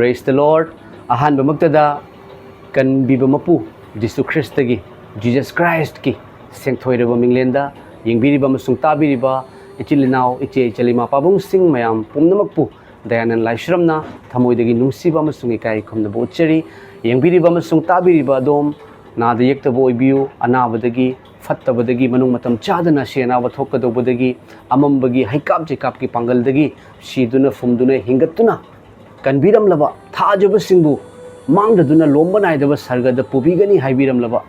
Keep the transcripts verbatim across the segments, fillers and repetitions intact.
Praise the Lord. ꯑꯍꯥꯟꯕꯃꯛꯇꯗ ꯀꯟꯕꯤꯕ ꯃꯄꯨ ꯖꯤꯁꯨ ꯈ꯭ꯔꯤꯁꯇꯒꯤ, Jesus Christꯀꯤ ꯁꯦꯡꯊꯣꯏꯔꯕ ꯃꯤꯡꯂꯦꯟꯗ ꯌꯦꯡꯕꯤꯔꯤꯕ ꯑꯃꯁꯨꯡ ꯇꯥꯕꯤꯔꯤꯕ ꯏꯆꯤꯜ ꯏꯅꯥꯎ, ꯏꯆꯦ ꯏꯆꯜ, ꯏꯃꯥ ꯄꯥꯕꯨꯡꯁꯤꯡ ꯃꯌꯥꯝ ꯄꯨꯝꯅꯃꯛꯄꯨ ꯗꯌꯥꯅꯟ ꯂꯥꯏꯁ꯭ꯔꯝꯅ ꯊꯃꯣꯏꯗꯒꯤ ꯅꯨꯡꯁꯤꯕ ꯑꯃꯁꯨꯡ ꯏꯀꯥꯏ ꯈꯨꯝꯅꯕ ꯎꯠꯆꯔꯤ꯫ ꯌꯦꯡꯕꯤꯔꯤꯕ ꯑꯃꯁꯨꯡ ꯇꯥꯕꯤꯔꯤꯕ ꯑꯗꯣꯝ ꯅꯥꯗ ꯌꯦꯛꯇꯕ ꯑꯣꯏꯕꯤꯌꯨ꯫ ꯑꯅꯥꯕꯗꯒꯤ, ꯐꯠꯇꯕꯗꯒꯤ, ꯃꯅꯨꯡ ꯃꯇꯝ ꯆꯥꯗꯅ ꯑꯁꯤ ꯑꯅꯥꯕ ꯊꯣꯛꯀꯗꯧꯕꯗꯒꯤ, ꯑꯃꯝꯕꯒꯤ ꯍꯩꯀꯥꯞ ꯆꯩꯀꯥꯞꯀꯤ ꯄꯥꯡꯒꯜꯗꯒꯤ ꯁꯤꯗꯨꯅ ꯐꯨꯝꯗꯨꯅ ꯍꯤꯡꯒꯠꯇꯨꯅ ꯀꯟꯕꯤꯔꯝꯂꯕ, ꯊꯥꯖꯕꯁꯤꯡꯕꯨ ꯃꯥꯡꯗꯗꯨꯅ ꯂꯣꯝꯕ ꯅꯥꯏꯗꯕ ꯁꯔꯒꯗ ꯄꯨꯕꯤꯒꯅꯤ ꯍꯥꯏꯕꯤꯔꯝꯂꯕ,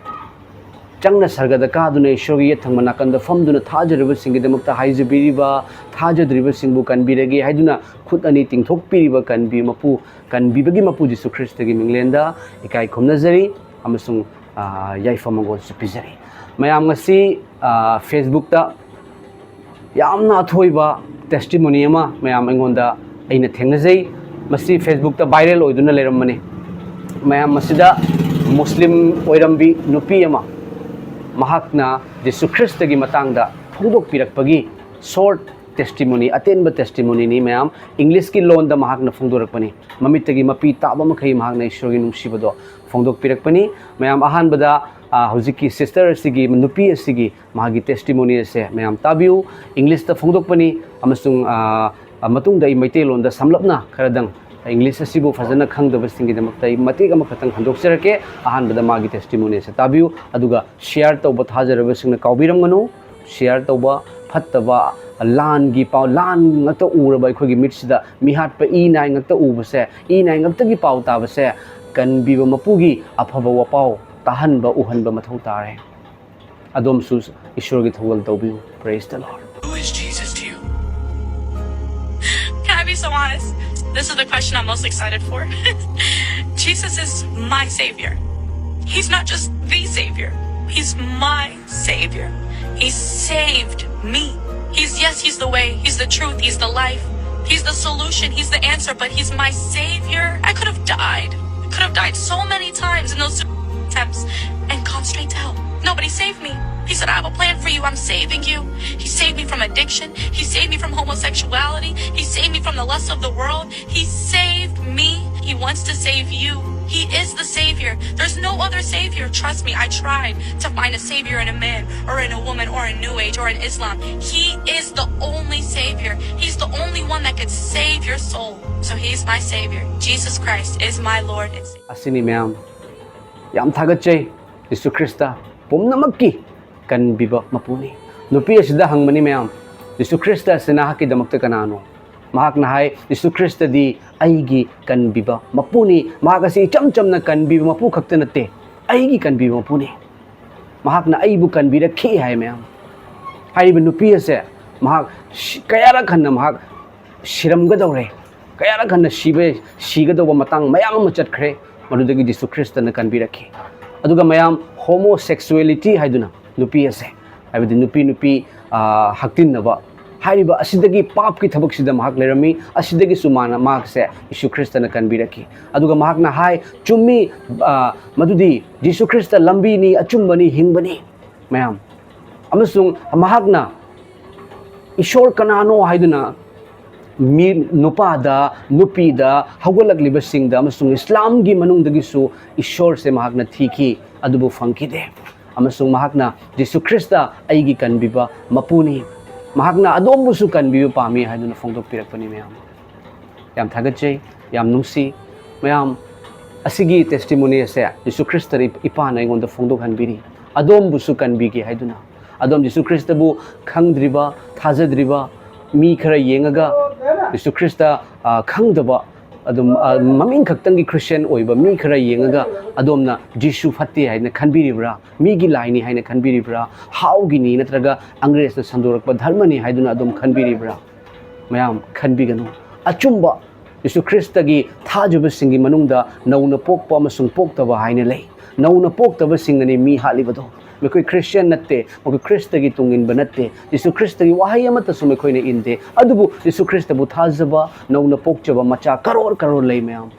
ꯆꯪꯅ ꯁꯔꯒꯗ ꯀꯥꯗꯨꯅ ꯏꯁꯣꯔꯒꯤ ꯌꯦꯠ ꯊꯪꯕ ꯅꯥꯀꯟꯗ ꯐꯝꯗꯨꯅ ꯊꯥꯖꯔꯤꯕꯁꯤꯡꯒꯤꯗꯃꯛꯇ ꯍꯥꯏꯖꯕꯤꯔꯤꯕ, ꯊꯥꯖꯗ꯭ꯔꯤꯕꯁꯤꯡꯕꯨ ꯀꯟꯕꯤꯔꯒꯦ ꯍꯥꯏꯗꯨꯅ ꯈꯨꯠ ꯑꯅꯤ ꯇꯤꯡꯊꯣꯛꯄꯤꯔꯤꯕ ꯀꯟꯕꯤ ꯃꯄꯨ, ꯀꯟꯕꯤꯕꯒꯤ ꯃꯄꯨ ꯖꯤꯁꯨ ꯈ꯭ꯔꯤꯁꯇꯒꯤ ꯃꯤꯡꯂꯦꯟꯗ ꯏꯀꯥꯏ ꯈꯨꯝꯅꯖꯔꯤ ꯑꯃꯁꯨꯡ, ꯑꯥ, ꯌꯥꯏꯐ ꯃꯪꯒꯣꯜꯁꯨ ꯄꯤꯖꯔꯤ꯫ ꯃꯌꯥꯝ, ꯉꯁꯤ, ꯑꯥ, Facebookꯇ ꯌꯥꯝꯅ ꯑꯊꯣꯏꯕ testimony ꯑꯃ ꯃꯌꯥꯝ ꯑꯩꯉꯣꯟꯗ, ꯑꯩꯅ ꯊꯦꯡꯅꯖꯩ꯫ ꯃꯁꯤ Facebookꯇ viral ꯑꯣꯏꯗꯨꯅ ꯂꯩꯔꯝꯕꯅꯤ꯫ ꯃꯌꯥꯝ, ꯃꯁꯤꯗ ꯃꯨꯁꯂꯤꯝ ꯑꯣꯏꯔꯝꯕꯤ ꯅꯨꯄꯤ ꯑꯃ, ꯃꯍꯥꯛꯅ ꯖꯤꯁꯨ ꯈ꯭ꯔꯤꯁꯇꯒꯤ ꯃꯇꯥꯡꯗ ꯐꯣꯡꯗꯣꯛꯄꯤꯔꯛꯄꯒꯤ short testimony, ꯑꯇꯦꯟꯕ testimonyꯅꯤ ꯃꯌꯥꯝ꯫ Englishꯀꯤ ꯂꯣꯟꯗ ꯃꯍꯥꯛꯅ ꯐꯣꯡꯗꯣꯔꯛꯄꯅꯤ꯫ ꯃꯃꯤꯠꯇꯒꯤ ꯃꯄꯤ ꯇꯥꯕ ꯃꯈꯩ ꯃꯍꯥꯛꯅ ꯏꯁꯣꯔꯒꯤ ꯅꯨꯡꯁꯤꯕꯗꯣ ꯐꯣꯡꯗꯣꯛꯄꯤꯔꯛꯄꯅꯤ꯫ ꯃꯌꯥꯝ, ꯑꯍꯥꯟꯕꯗ, ꯑ, ꯍꯧꯖꯤꯛꯀꯤ sister ꯑꯁꯤꯒꯤ, ꯅꯨꯄꯤ ꯑꯁꯤꯒꯤ ꯃꯥꯒꯤ testimony ꯑꯁꯦ ꯃꯌꯥꯝ ꯇꯥꯕꯤꯌꯨ꯫ Englishꯇ ꯐꯣꯡꯗꯣꯛꯄꯅꯤ ꯑꯃꯁꯨꯡ, ꯑ, ꯑ, ꯃꯇꯨꯡꯗ ꯑꯩ ꯃꯩꯇꯩꯂꯣꯟꯗ ꯁꯝꯂꯞꯅ ꯈꯔꯗꯪ, English ꯑꯁꯤꯕꯨ ꯐꯖꯅ ꯈꯪꯗꯕꯁꯤꯡꯒꯤꯗꯃꯛꯇ ꯑꯩ ꯃꯇꯦꯛ ꯑꯃꯈꯛꯇꯪ ꯍꯟꯗꯣꯛꯆꯔꯛꯀꯦ꯫ ꯑꯍꯥꯟꯕꯗ ꯃꯥꯒꯤ testimony ꯑꯁꯦ ꯇꯥꯕꯤꯌꯨ, ꯑꯗꯨꯒ share ꯇꯧꯕ ꯊꯥꯖꯔꯕꯁꯤꯡꯅ ꯀꯥꯎꯕꯤꯔꯝꯒꯅꯨ꯫ Share ꯇꯧꯕ, ꯐꯠꯇꯕ, ꯂꯥꯟꯒꯤ ꯄꯥꯎ, ꯂꯥꯟ ꯉꯥꯛꯇ ꯎꯔꯕ ꯑꯩꯈꯣꯏꯒꯤ ꯃꯤꯠꯁꯤꯗ ꯃꯤꯍꯥꯠꯄ, ꯏ ꯅꯥꯏ ꯉꯥꯛꯇ ꯎꯕꯁꯦ, ꯏ ꯅꯥꯏ ꯉꯥꯛꯇꯒꯤ ꯄꯥꯎ ꯇꯥꯕꯁꯦ, ꯀꯟꯕꯤꯕ ꯃꯄꯨꯒꯤ ꯑꯐꯕ ꯋꯥꯄꯥꯎ ꯇꯥꯍꯟꯕ, ꯎꯍꯟꯕ ꯃꯊꯧ ꯇꯥꯔꯦ꯫ ꯑꯗꯣꯝꯁꯨ ꯏꯁꯣꯔꯒꯤ ꯊꯧꯒꯜ ꯇꯧꯕꯤꯌꯨ꯫ Praise the Lord. Who is Jesus to you? Can I be so honest? This is the question I'm most excited for. Jesus is my savior. He's not just the savior. He's my savior. He saved me. He's, yes, he's the way, he's the truth, he's the life. He's the solution, he's the answer, but he's my savior. I could have died. I could have died so many times in those attempts and gone straight to hell. Nobody saved me. He said, "I have a plan for you. I'm saving you." He saved me from addiction. He saved me from homosexuality. He saved me from the lust of the world. He saved me. wants to save you. He is the Savior. There's no other Savior. Trust me, I tried to find a Savior in a man or in a woman or in New Age or in Islam. He is the only Savior. He's the only one that could save your soul. So He's my Savior. Jesus Christ is my Lord and Savior. ꯑꯁꯤꯅꯤ ꯃꯌꯥꯝ꯫ ꯌꯥꯝ ꯊꯥꯒꯠꯆꯩ꯫ Jesus Christ ꯄꯨꯝꯅꯃꯛꯀꯤ ꯀꯟꯕꯤꯕ ꯃꯄꯨꯅꯤ꯫ ꯅꯨꯄꯤ ꯑꯁꯤꯗ ꯍꯪꯕꯅꯤ ꯃꯌꯥꯝ, Jesus Christ ꯑꯁꯤ ꯅꯍꯥꯛꯀꯤꯗꯃꯛꯇ ꯀꯅꯥꯅꯣ? ꯃꯍꯥꯛꯅ ꯍꯥꯏ, ꯖꯤꯁꯨ ꯈ꯭ꯔꯤꯁꯇꯗꯤ ꯑꯩꯒꯤ ꯀꯟꯕꯤꯕ ꯃꯄꯨꯅꯤ꯫ ꯃꯍꯥꯛ ꯑꯁꯤ ꯏꯆꯝ ꯆꯝꯅ ꯀꯟꯕꯤꯕ ꯃꯄꯨ ꯈꯛꯇ ꯅꯠꯇꯦ, ꯑꯩꯒꯤ ꯀꯟꯕꯤꯕ ꯃꯄꯨꯅꯤ꯫ ꯃꯍꯥꯛꯅ ꯑꯩꯕꯨ ꯀꯟꯕꯤꯔꯛꯈꯤ ꯍꯥꯏ ꯃꯌꯥꯝ꯫ ꯍꯥꯏꯔꯤꯕ ꯅꯨꯄꯤ ꯑꯁꯦ ꯃꯍꯥꯛ ꯁꯤ-, ꯀꯌꯥꯔꯛ ꯍꯟꯅ ꯃꯍꯥꯛ ꯁꯤꯔꯝꯒꯗꯧꯔꯦ, ꯀꯌꯥꯔꯛ ꯍꯟꯅ ꯁꯤꯕ, ꯁꯤꯒꯗꯧꯕ ꯃꯇꯥꯡ ꯃꯌꯥꯝ ꯑꯃ ꯆꯠꯈ꯭ꯔꯦ, ꯃꯗꯨꯗꯒꯤ ꯖꯤꯁꯨ ꯈ꯭ꯔꯤꯁꯇꯅ ꯀꯟꯕꯤꯔꯛꯈꯤ꯫ ꯑꯗꯨꯒ ꯃꯌꯥꯝ, homosexuality ꯍꯥꯏꯗꯨꯅ ꯅꯨꯄꯤ ꯑꯁꯦ, ꯍꯥꯏꯕꯗꯤ ꯅꯨꯄꯤ ꯅꯨꯄꯤ, ꯑ, ꯍꯛꯇꯤꯟꯅꯕ ꯍꯥꯏꯔꯤꯕ ꯑꯁꯤꯗꯒꯤ, ꯄꯥꯞꯀꯤ ꯊꯕꯛꯁꯤꯗ ꯃꯍꯥꯛ ꯂꯩꯔꯝꯃꯤ꯫ ꯑꯁꯤꯗꯒꯤꯁꯨ ꯃꯥꯅ, ꯃꯍꯥꯛꯁꯦ ꯖꯤꯁꯨ ꯈ꯭ꯔꯤꯁꯇꯅ ꯀꯟꯕꯤꯔꯛꯈꯤ꯫ ꯑꯗꯨꯒ ꯃꯍꯥꯛꯅ ꯍꯥꯏ, ꯆꯨꯝꯃꯤ, ꯑ, ꯃꯗꯨꯗꯤ ꯖꯤꯁꯨ ꯈ꯭ꯔꯤꯁꯇ ꯂꯝꯕꯤꯅꯤ, ꯑꯆꯨꯝꯕꯅꯤ, ꯍꯤꯡꯕꯅꯤ ꯃꯌꯥꯝ꯫ ꯑꯃꯁꯨꯡ ꯃꯍꯥꯛꯅ ꯏꯁꯣꯔ ꯀꯅꯥꯅꯣ ꯍꯥꯏꯗꯨꯅ ꯃꯤ, ꯅꯨꯄꯥꯗ, ꯅꯨꯄꯤꯗ, ꯍꯧꯒꯠꯂꯛꯂꯤꯕꯁꯤꯡꯗ ꯑꯃꯁꯨꯡ ꯏꯁꯂꯥꯝꯒꯤ ꯃꯅꯨꯡꯗꯒꯤꯁꯨ ꯏꯁꯣꯔꯁꯦ ꯃꯍꯥꯛꯅ ꯊꯤꯈꯤ, ꯑꯗꯨꯕꯨ ꯐꯪꯈꯤꯗꯦ꯫ ꯑꯃꯁꯨꯡ ꯃꯍꯥꯛꯅ, "ꯖꯤꯁꯨ ꯈ꯭ꯔꯤꯁꯇ ꯑꯩꯒꯤ ꯀꯟꯕꯤꯕ ꯃꯄꯨꯅꯤ, ꯃꯍꯥꯛꯅ ꯑꯗꯣꯝꯕꯨꯁꯨ ꯀꯟꯕꯤꯕ ꯄꯥꯝꯃꯤ" ꯍꯥꯏꯗꯨꯅ ꯐꯣꯡꯗꯣꯛꯄꯤꯔꯛꯄꯅꯤ ꯃꯌꯥꯝ꯫ ꯌꯥꯝ ꯊꯥꯒꯠꯆꯩ, ꯌꯥꯝ ꯅꯨꯡꯁꯤ꯫ ꯃꯌꯥꯝ, ꯑꯁꯤꯒꯤ testimony ꯑꯁꯦ ꯖꯤꯁꯨ ꯈ꯭ꯔꯤꯁꯇ ꯏꯄꯥꯅ ꯑꯩꯉꯣꯟꯗ ꯐꯣꯡꯗꯣꯛꯍꯟꯕꯤꯔꯤ, ꯑꯗꯣꯝꯕꯨꯁꯨ ꯀꯟꯕꯤꯒꯦ ꯍꯥꯏꯗꯨꯅ꯫ ꯑꯗꯣꯝ ꯖꯤꯁꯨ ꯈ꯭ꯔꯤꯁꯇꯕꯨ ꯈꯪꯗ꯭ꯔꯤꯕ, ꯊꯥꯖꯗ꯭ꯔꯤꯕ ꯃꯤ ꯈꯔ ꯌꯦꯡꯉꯒ, ꯖꯤꯁꯨ ꯈ꯭ꯔꯤꯁꯇ, ꯑ, ꯈꯪꯗꯕ, ꯑꯗꯨꯝ, ꯑ, ꯃꯃꯤꯡ ꯈꯛꯇꯪꯒꯤ ꯈ꯭ꯔꯤꯁꯇꯤꯌꯥꯟ ꯑꯣꯏꯕ ꯃꯤ ꯈꯔ ꯌꯦꯡꯉꯒ ꯑꯗꯣꯝꯅ ꯖꯤꯁꯨ ꯐꯠꯇꯦ ꯍꯥꯏꯅ ꯈꯟꯕꯤꯔꯤꯕ꯭ꯔꯥ? ꯃꯤꯒꯤ ꯂꯥꯏꯅꯤ ꯍꯥꯏꯅ ꯈꯟꯕꯤꯔꯤꯕ꯭ꯔꯥ? ꯍꯥꯎꯒꯤꯅꯤ ꯅꯠꯇ꯭ꯔꯒ ꯑꯪꯒ꯭ꯔꯦꯖꯅ ꯁꯟꯗꯣꯔꯛꯄ ꯙꯔꯃꯅꯤ ꯍꯥꯏꯗꯨꯅ ꯑꯗꯨꯝ ꯈꯟꯕꯤꯔꯤꯕ꯭ꯔꯥ? ꯃꯌꯥꯝ, ꯈꯟꯕꯤꯒꯅꯨ꯫ ꯑꯆꯨꯝꯕ ꯖꯤꯁꯨ ꯈ꯭ꯔꯤꯁꯇꯒꯤ ꯊꯥꯖꯕꯁꯤꯡꯒꯤ ꯃꯅꯨꯡꯗ ꯅꯧꯅ ꯄꯣꯛꯄ ꯑꯃꯁꯨꯡ ꯄꯣꯛꯇꯕ ꯍꯥꯏꯅ ꯂꯩ꯫ ꯅꯧꯅ ꯄꯣꯛꯇꯕꯁꯤꯡꯅꯅꯤ ꯃꯤ ꯍꯥꯠꯂꯤꯕꯗꯣ꯫ ꯃꯈꯣꯏ ꯈ꯭ꯔꯤꯁꯇꯤꯌꯥꯟ ꯅꯠꯇꯦ, ꯃꯈꯣꯏ ꯈ꯭ꯔꯤꯁꯇꯒꯤ ꯇꯨꯡ ꯏꯟꯕ ꯅꯠꯇꯦ꯫ ꯖꯤꯁꯨ ꯈ꯭ꯔꯤꯁꯇꯒꯤ ꯋꯥꯍꯩ ꯑꯃꯠꯇꯁꯨ ꯃꯈꯣꯏꯅ ꯏꯟꯗꯦ꯫ ꯑꯗꯨꯕꯨ ꯖꯤꯁꯨ ꯈ꯭ꯔꯤꯁꯇꯕꯨ ꯊꯥꯖꯕ ꯅꯧꯅ ꯄꯣꯛꯆꯕ ꯃꯆꯥ ꯀꯔꯣꯔ ꯀꯔꯣꯔ ꯂꯩ ꯃꯌꯥꯝ꯫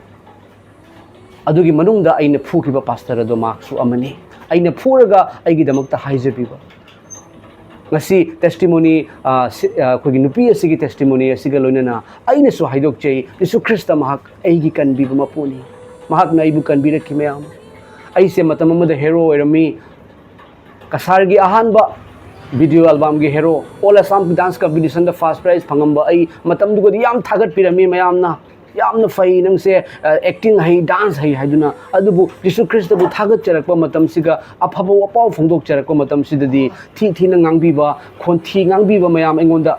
ꯑꯗꯨꯒꯤ ꯃꯅꯨꯡꯗ ꯑꯩꯅ ꯐꯨꯈꯤꯕ ꯄꯥꯁꯇꯔ ꯑꯗꯣ ꯃꯍꯥꯛꯁꯨ ꯑꯃꯅꯤ꯫ ꯑꯩꯅ ꯐꯨꯔꯒ ꯑꯩꯒꯤꯗꯃꯛꯇ ꯍꯥꯏꯖꯕꯤꯕ꯫ ꯉꯁꯤ testimony, ꯑ, ꯁꯤ, ꯑ, ꯑꯩꯈꯣꯏꯒꯤ ꯅꯨꯄꯤ ꯑꯁꯤꯒꯤ testimony ꯑꯁꯤꯒ ꯂꯣꯏꯅꯅ ꯑꯩꯅꯁꯨ ꯍꯥꯏꯗꯣꯛꯆꯩ, ꯖꯤꯁꯨ ꯈ꯭ꯔꯤꯁꯇ ꯃꯍꯥꯛ ꯑꯩꯒꯤ ꯀꯟꯕꯤꯕ ꯃꯄꯨꯅꯤ꯫ ꯃꯍꯥꯛꯅ ꯑꯩꯕꯨ ꯀꯟꯕꯤꯔꯛꯈꯤ ꯃꯌꯥꯝ꯫ ꯑꯩꯁꯦ ꯃꯇꯝ ꯑꯃꯗ hero ꯑꯣꯏꯔꯝꯃꯤ꯫ ꯀꯁꯥꯔꯒꯤ ꯑꯍꯥꯟꯕ video albumꯒꯤ hero, All Assam Dance Competitionꯗ first prize ꯐꯪꯉꯝꯕ ꯑꯩ ꯃꯇꯝꯗꯨꯒꯗꯤ ꯌꯥꯝ ꯊꯥꯒꯠꯄꯤꯔꯝꯃꯤ ꯃꯌꯥꯝꯅ꯫ "ꯌꯥꯝꯅ ꯐꯩ, ꯅꯪꯁꯦ, ꯑ, acting ꯍꯩ, dance ꯍꯩ" ꯍꯥꯏꯗꯨꯅ꯫ ꯑꯗꯨꯕꯨ ꯖꯤꯁꯨ ꯈ꯭ꯔꯤꯁꯇꯕꯨ ꯊꯥꯒꯠꯆꯔꯛꯄ ꯃꯇꯝꯁꯤꯒ, ꯑꯐꯕ ꯋꯥꯄꯥꯎ ꯐꯣꯡꯗꯣꯛꯆꯔꯛꯄ ꯃꯇꯝꯁꯤꯗꯗꯤ ꯊꯤ ꯊꯤꯅ ꯉꯥꯡꯕꯤꯕ, ꯈꯣꯟꯊꯤ ꯉꯥꯡꯕꯤꯕ ꯃꯌꯥꯝ, ꯑꯩꯉꯣꯟꯗ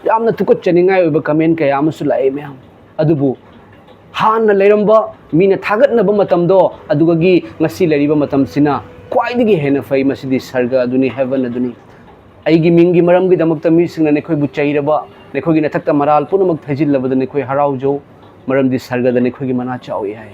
ꯌꯥꯝꯅ ꯇꯨꯀꯠꯆꯅꯤꯡꯉꯥꯏ ꯑꯣꯏꯕ comment ꯀꯌꯥ ꯑꯃꯁꯨ ꯂꯥꯛꯑꯦ ꯃꯌꯥꯝ꯫ ꯑꯗꯨꯕꯨ ꯍꯥꯟꯅ ꯂꯩꯔꯝꯕ ꯃꯤꯅ ꯊꯥꯒꯠꯅꯕ ꯃꯇꯝꯗꯣ, ꯑꯗꯨꯒꯒꯤ ꯉꯁꯤ ꯂꯩꯔꯤꯕ ꯃꯇꯝꯁꯤꯅ ꯈ꯭ꯋꯥꯏꯗꯒꯤ ꯍꯦꯟꯅ ꯐꯩ꯫ ꯃꯁꯤꯗꯤ ꯁꯔꯒ ꯑꯗꯨꯅꯤ, heaven ꯑꯗꯨꯅꯤ꯫ ꯑꯩꯒꯤ ꯃꯤꯡꯒꯤ ꯃꯔꯝꯒꯤꯗꯃꯛꯇ ꯃꯤꯁꯤꯡꯅ ꯅꯈꯣꯏꯕꯨ ꯆꯩꯔꯕ, ꯅꯈꯣꯏꯒꯤ ꯅꯊꯛꯇ ꯃꯔꯥꯜ ꯄꯨꯝꯅꯃꯛ ꯊꯩꯖꯤꯜꯂꯕꯗ ꯅꯈꯣꯏ ꯍꯔꯥꯎꯖꯧ, ꯃꯔꯝꯗꯤ ꯁꯔꯒꯗ ꯅꯈꯣꯏꯒꯤ ꯃꯅꯥ ꯆꯥꯎꯏ ꯍꯥꯏ꯫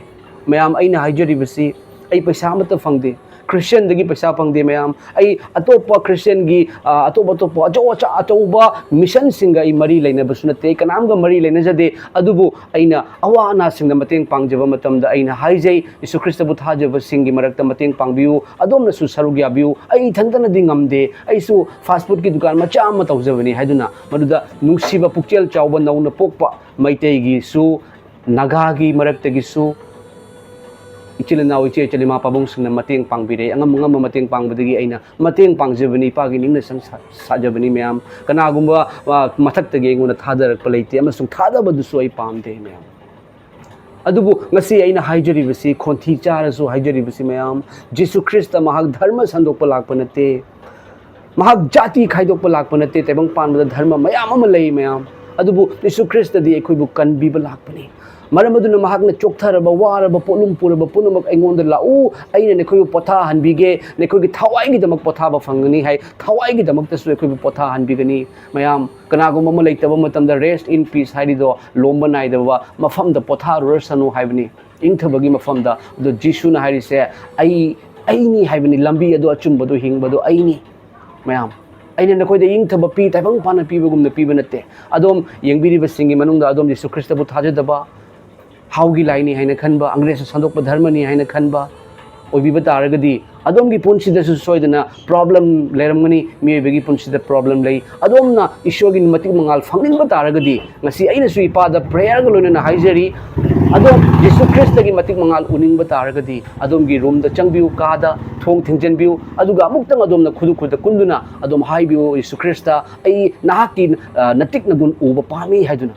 ꯃꯌꯥꯝ, ꯑꯩꯅ ꯍꯥꯏꯖꯔꯤꯕꯁꯤ, ꯑꯩ ꯄꯩꯁꯥ ꯑꯃꯠꯇ ꯐꯪꯗꯦ, ꯈ꯭ꯔꯤꯁꯇꯤꯌꯥꯟꯗꯒꯤ ꯄꯩꯁꯥ ꯐꯪꯗꯦ ꯃꯌꯥꯝ꯫ ꯑꯩ ꯑꯇꯣꯞꯄ ꯈ꯭ꯔꯤꯁꯇꯤꯌꯥꯟꯒꯤ, ꯑ, ꯑꯇꯣꯞ ꯑꯇꯣꯞꯄ ꯑꯆꯧ ꯑꯆꯥ-, ꯑꯆꯧꯕ ꯃꯤꯁꯟꯁꯤꯡꯒ ꯑꯩ ꯃꯔꯤ ꯂꯩꯅꯕꯁꯨ ꯅꯠꯇꯦ, ꯑꯩ ꯀꯅꯥꯝꯒ ꯃꯔꯤ ꯂꯩꯅꯖꯗꯦ꯫ ꯑꯗꯨꯕꯨ ꯑꯩꯅ ꯑꯋꯥ ꯑꯅꯥꯁꯤꯡꯗ ꯃꯇꯦꯡ ꯄꯥꯡꯖꯕ ꯃꯇꯝꯗ ꯑꯩꯅ ꯍꯥꯏꯖꯩ, ꯖꯤꯁꯨ ꯈ꯭ꯔꯤꯁꯇꯕꯨ ꯊꯥꯖꯕꯁꯤꯡꯒꯤ ꯃꯔꯛꯇ ꯃꯇꯦꯡ ꯄꯥꯡꯕꯤꯌꯨ, ꯑꯗꯣꯝꯅꯁꯨ ꯁꯔꯨꯛ ꯌꯥꯕꯤꯌꯨ꯫ ꯑꯩ ꯏꯊꯟꯇꯅꯗꯤ ꯉꯝꯗꯦ, ꯑꯩꯁꯨ fast foodꯀꯤ ꯗꯨꯀꯥꯟ ꯃꯆꯥ ꯑꯃ ꯇꯧꯖꯕꯅꯤ ꯍꯥꯏꯗꯨꯅ ꯃꯗꯨꯗ ꯅꯨꯡꯁꯤꯕ ꯄꯨꯛꯆꯦꯜ ꯆꯥꯎꯕ ꯅꯧꯅ ꯄꯣꯛꯄ ꯃꯩꯇꯩꯒꯤꯁꯨ, ꯅꯥꯒꯥꯒꯤ ꯃꯔꯛꯇꯒꯤꯁꯨ ꯏꯆꯤꯜ ꯏꯅꯥꯎ, ꯏꯆꯦ ꯏꯆꯜ, ꯏꯃꯥ ꯄꯥꯕꯨꯡꯁꯤꯡꯅ ꯃꯇꯦꯡ ꯄꯥꯡꯕꯤꯔꯦ꯫ ꯑꯉꯝ ꯑꯉꯝꯕ ꯃꯇꯦꯡ ꯄꯥꯡꯕꯗꯒꯤ ꯑꯩꯅ ꯃꯇꯦꯡ ꯄꯥꯡꯖꯕꯅꯤ, ꯏꯄꯥꯒꯤ ꯅꯤꯡꯅ ꯁꯪ ꯁꯥ-, ꯁꯥꯖꯕꯅꯤ ꯃꯌꯥꯝ꯫ ꯀꯅꯥꯒꯨꯝꯕ, ꯑ, ꯃꯊꯛꯇꯒꯤ ꯑꯩꯉꯣꯟꯗ ꯊꯥꯗꯔꯛꯄ ꯂꯩꯇꯦ, ꯑꯃꯁꯨꯡ ꯊꯥꯗꯕꯗꯨꯁꯨ ꯑꯩ ꯄꯥꯝꯗꯦ ꯃꯌꯥꯝ꯫ ꯑꯗꯨꯕꯨ ꯉꯁꯤ ꯑꯩꯅ ꯍꯥꯏꯖꯔꯤꯕꯁꯤ, ꯈꯣꯟꯊꯤ ꯆꯥꯔꯁꯨ ꯍꯥꯏꯖꯔꯤꯕꯁꯤ ꯃꯌꯥꯝ, ꯖꯤꯁꯨ ꯈ꯭ꯔꯤꯁꯇ ꯃꯍꯥꯛ ꯙꯔꯃ ꯁꯟꯗꯣꯛꯄ ꯂꯥꯛꯄ ꯅꯠꯇꯦ, ꯃꯍꯥꯛ ꯖꯥꯇꯤ ꯈꯥꯏꯗꯣꯛꯄ ꯂꯥꯛꯄ ꯅꯠꯇꯦ꯫ ꯇꯥꯏꯕꯪ ꯄꯥꯟꯕꯗ ꯙꯔꯃ ꯃꯌꯥꯝ ꯑꯃ ꯂꯩ ꯃꯌꯥꯝ, ꯑꯗꯨꯕꯨ ꯖꯤꯁꯨ ꯈ꯭ꯔꯤꯁꯇꯗꯤ ꯑꯩꯈꯣꯏꯕꯨ ꯀꯟꯕꯤꯕ ꯂꯥꯛꯄꯅꯤ꯫ ꯃꯔꯝ ꯑꯗꯨꯅ ꯃꯍꯥꯛꯅ ꯆꯣꯛꯊꯔꯕ, ꯋꯥꯔꯕ, ꯄꯣꯠꯂꯨꯝ ꯄꯨꯔꯕ ꯄꯨꯝꯅꯃꯛ ꯑꯩꯉꯣꯟꯗ ꯂꯥꯛꯎ, ꯑꯩꯅ ꯅꯈꯣꯏꯕꯨ ꯄꯣꯊꯥꯍꯟꯕꯤꯒꯦ, ꯅꯈꯣꯏꯒꯤ ꯊꯋꯥꯏꯒꯤꯗꯃꯛ ꯄꯣꯊꯥꯕ ꯐꯪꯒꯅꯤ ꯍꯥꯏ꯫ ꯊꯋꯥꯏꯒꯤꯗꯃꯛꯇꯁꯨ ꯑꯩꯈꯣꯏꯕꯨ ꯄꯣꯊꯥꯍꯟꯕꯤꯒꯅꯤ꯫ ꯃꯌꯥꯝ, ꯀꯅꯥꯒꯨꯝꯕ ꯑꯃ ꯂꯩꯇꯕ ꯃꯇꯝꯗ rest in peace ꯍꯥꯏꯔꯤꯗꯣ ꯂꯣꯝꯕ ꯅꯥꯏꯗꯕ ꯃꯐꯝꯗ ꯄꯣꯊꯥꯔꯨꯔꯁꯅꯨ ꯍꯥꯏꯕꯅꯤ, ꯏꯪꯊꯕꯒꯤ ꯃꯐꯝꯗ꯫ ꯑꯗꯣ ꯖꯤꯁꯨꯅ ꯍꯥꯏꯔꯤꯁꯦ, "ꯑꯩ, ꯑꯩꯅꯤ" ꯍꯥꯏꯕꯅꯤ, ꯂꯝꯕꯤ ꯑꯗꯣ, ꯑꯆꯨꯝꯕꯗꯣ, ꯍꯤꯡꯕꯗꯣ ꯑꯩꯅꯤ꯫ ꯃꯌꯥꯝ, ꯑꯩꯅ ꯅꯈꯣꯏꯗ ꯏꯪꯊꯕ ꯄꯤ, ꯇꯥꯏꯕꯪ ꯄꯥꯟꯅ ꯄꯤꯕꯒꯨꯝꯅ ꯄꯤꯕ ꯅꯠꯇꯦ꯫ ꯑꯗꯣꯝ ꯌꯦꯡꯕꯤꯔꯤꯕꯁꯤꯡꯒꯤ ꯃꯅꯨꯡꯗ ꯑꯗꯣꯝ ꯖꯤꯁꯨ ꯈ꯭ꯔꯤꯁꯇꯕꯨ ꯊꯥꯖꯗꯕ, ꯍꯥꯎꯒꯤ ꯂꯥꯏꯅꯤ ꯍꯥꯏꯅ ꯈꯟꯕ, ꯑꯪꯒ꯭ꯔꯦꯖꯅ ꯁꯟꯗꯣꯛꯄ ꯙꯔꯃꯅꯤ ꯍꯥꯏꯅ ꯈꯟꯕ, ꯑꯣꯏꯕꯤꯕ ꯇꯥꯔꯒꯗꯤ, ꯑꯗꯣꯝꯒꯤ ꯄꯨꯟꯁꯤꯗꯁꯨ ꯁꯣꯏꯗꯅ problem ꯂꯩꯔꯝꯒꯅꯤ꯫ ꯃꯤꯑꯣꯏꯕꯒꯤ ꯄꯨꯟꯁꯤꯗ problem ꯂꯩ꯫ ꯑꯗꯣꯝꯅ ꯏꯁꯣꯔꯒꯤ ꯃꯇꯤꯛ ꯃꯉꯥꯜ ꯐꯪꯅꯤꯡꯕ ꯇꯥꯔꯒꯗꯤ, ꯉꯁꯤ ꯑꯩꯅꯁꯨ ꯏꯄꯥꯗ prayer ꯒ ꯂꯣꯏꯅꯅ ꯍꯥꯏꯖꯔꯤ, ꯑꯗꯣꯝ ꯖꯤꯁꯨ ꯈ꯭ꯔꯤꯁꯇꯒꯤ ꯃꯇꯤꯛ ꯃꯉꯥꯜ ꯎꯅꯤꯡꯕ ꯇꯥꯔꯒꯗꯤ, ꯑꯗꯣꯝꯒꯤ room ꯗ ꯆꯪꯕꯤꯌꯨ, ꯀꯥꯗ ꯊꯣꯡ ꯊꯤꯡꯖꯤꯟꯕꯤꯌꯨ, ꯑꯗꯨꯒ ꯑꯃꯨꯛꯇꯪ ꯑꯗꯣꯝꯅ ꯈꯨꯗꯨ ꯈꯨꯗ ꯀꯨꯟꯗꯨꯅ ꯑꯗꯣꯝ ꯍꯥꯏꯕꯤꯌꯨ, "ꯖꯤꯁꯨ ꯈ꯭ꯔꯤꯁꯇ, ꯑꯩ ꯅꯍꯥꯛꯀꯤ, ꯑ, ꯅꯇꯤꯛ ꯅꯒꯨꯟ ꯎꯕ ꯄꯥꯝꯃꯤ" ꯍꯥꯏꯗꯨꯅ꯫